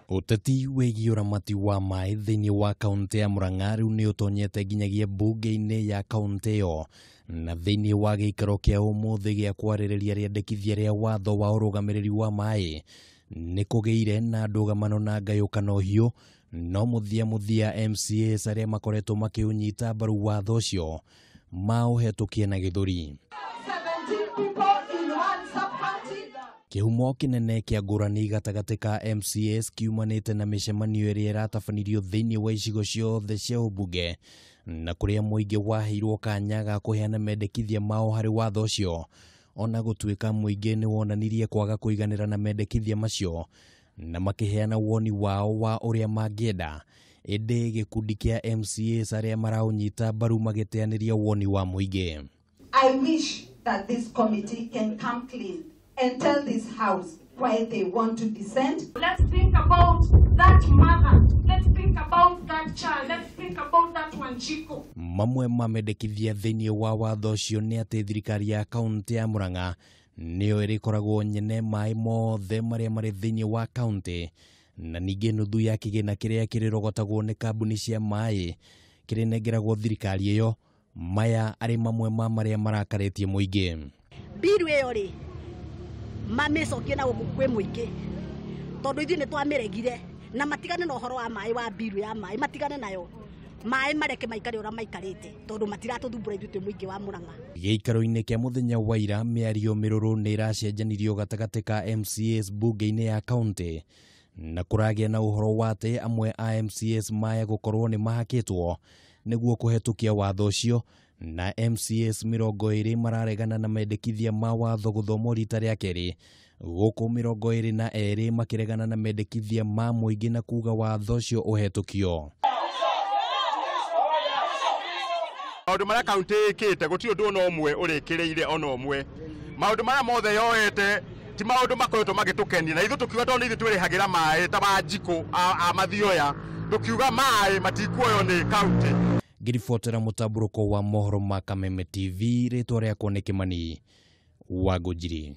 Ũteti wĩgiĩ ũramati wa maĩ thĩinĩ wa kaũntĩ ya Murang'a rĩu nĩ ũtonyete nginyagia mbunge-inĩ ya kaũntĩ ĩyo na thĩinĩ wa gĩikaro kĩa ũmũthĩ gĩa kwarĩrĩria rĩendekithia rĩa watho wa ũrũgamĩrĩri wa maĩ nĩ kũgĩire na ndũgamano na ngayũkano hiũ no mũthia mũthia MCAs arĩa makoretwo makĩũnyita mbaru watho ũcio maũhetũkie na gĩthũri. Kĩhumo kĩnene kĩa ngũrani gatagatĩ ka MCAs kiumanĩte na mĩcemanio ĩrĩa ĩratabanirio thĩinĩ wa icigo ciothe cia ũmbunge na kũrĩa mũingĩ waheirwo kanya ga kũheana mendekithia mao harĩ watho ũcio ona gũtuĩka mũingĩ nĩ wonanirie kwaga kũiganĩra na mendekithia macio na makĩheana woni wao wa ũrĩa mangĩenda ĩndĩ gĩkundi kĩa MCAs arĩa maraũnyita mbaru magĩteanĩria woni wa mũingĩ. I wish that this committee can come clean and tell this house why they want to dissent. Let's think about that mother. Let's think about that child. Let's think about that Wanjiku. Mamwe ma mendekithia thĩinĩ wa watho ũcio nĩ atĩ thirikari ya kaũntĩ ya Murang'a nĩyo ĩrĩkoragwo nyene maĩ mothe marĩa marĩ thĩinĩ wa kaũntĩ na ningĩ nuthu ya kĩgĩna kĩrĩa kĩrĩrogotagwo nĩ kambuni cia maĩ kĩrĩnengeragwo thirikari ĩyo. Maya arĩ mamwe ma marĩa marakarĩtie mũingĩ. Mbiru ĩyo rĩ mamĩcokie na gũkũ kwĩ mũingĩ tondũ ithuĩ nĩ twamĩregire na matigane na ũhoro wa maĩ wa mbiru ya maĩ matigane nayo maĩ mareke maikare ũrĩa maikarĩte tondũ matiratũthumbũra ithuĩ twĩ mũingĩ wa Murang'a. Gĩikaro-inĩ kĩa mũthenya wa ira mĩario mĩrũrũ nĩ ĩracenjanirio gatagatĩ ka MCAs mbunge-inĩ ya kaũntĩ na kũragĩa na ũhoro wa atĩ amwe a MCAs maya gũkorwo nĩ mahakĩtwo nĩguo kũhetũkia watho ũcio na MCAs 20 mararegana na mendekithia ma watho gũthomwo rita rĩa kerĩ gũkũ 22 makĩregana na mendekithia ma mũingĩ na kuga watho ũcio ũhetũkio. Maũndũ marĩa kaũntĩ ĩkĩte gũtirĩ ũndũ ona ũmwe ũrĩkĩrĩire ona ũmwe. Maũndũ marĩa mothe yoete ti maũndũ makoretwo magĩtũkenia na ithuĩ tũkiuga tondũ ithuĩ twĩrĩhagĩra maĩ ta Wanjikũ a Mathioya tũkiuga maĩ matikuoywo nĩ kaũntĩ. Ngĩribotera mũtambũrũko wa mohoro ma Kameme TV, rĩtwa rĩakwa nĩ Kĩmani wa Ngũnjiri.